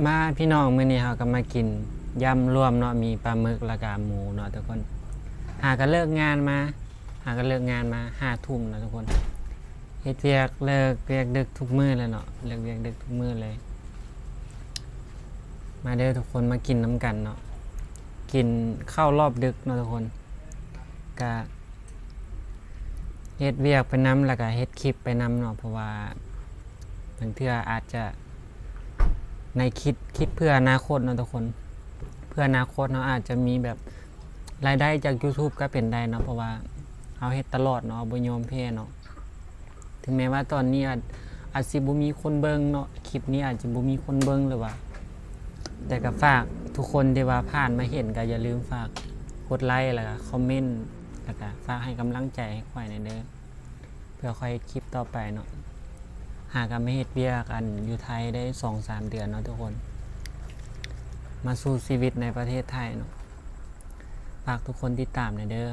ມາພີ່ນ້ອງ ມື້ນີ້ເຮົາກໍມາກິນຢຳລວມເນາະ ມີປາໝຶກແລ້ວກໍໝູເນາະທຸກຄົນ. ຫາກໍເລີກງານມາ ຫາກໍເລີກງານມາຫ້າທຸ່ມເນາະທຸກຄົນ. ເຮັດວຽກ ເລີກວຽກດຶກທຸກມື້ເລີຍເນາະ ເລີກວຽກດຶກທຸກມື້ເລີຍ. ມາເດີທຸກຄົນ ມາກິນນຳກັນເນາະ ກິນເຂົ້າລອບດຶກເນາະທຸກຄົນ. ກະເຮັດວຽກໄປນຳ ແລ້ວກະເຮັດຄລິບໄປນຳເນາະ ເພາະວ່າບາງເທື່ອອາດຈະ ໃນຄິດ ຄິດເພື່ອອະນາຄົດເນາະທຸກຄົນ. ເພື່ອອະນາຄົດເຮົາອາດຈະມີແບບລາຍໄດ້ຈາກ YouTube ກໍເປັນໄດ້ເນາະ ເພາະວ່າເຮົາເຮັດຕະຫຼອດເນາະ ເຮົາບໍ່ຍອມແພ້ເນາະ. ເຖິງແມ້ວ່າຕອນນີ້ອາດ ອາດຊິບໍ່ມີຄົນເບິ່ງເນາະ ຄລິບນີ້ອາດຈະບໍ່ມີຄົນເບິ່ງ ຫຼືວ່າ ແຕ່ກໍຝາກທຸກຄົນທີ່ວ່າຜ່ານມາເຫັນ ກໍຢ່າລືມຝາກກົດໄລ ແລ້ວກໍຄອມເມັນ ແລ້ວກໍຝາກໃຫ້ກຳລັງໃຈໃຫ້ຂ້ອຍແດ່ເດີ ເພື່ອຂ້ອຍເຮັດຄລິບຕໍ່ໄປເນາະ. ຫາກໍມາເຮັດວຽກ ອັນ ຢູ່ໄທໄດ້ສອງສາມເດືອນເນາະທຸກຄົນ ມາສູ້ຊີວິດໃນປະເທດໄທເນາະ. ຝາກທຸກຄົນຕິດຕາມແດ່ເດີ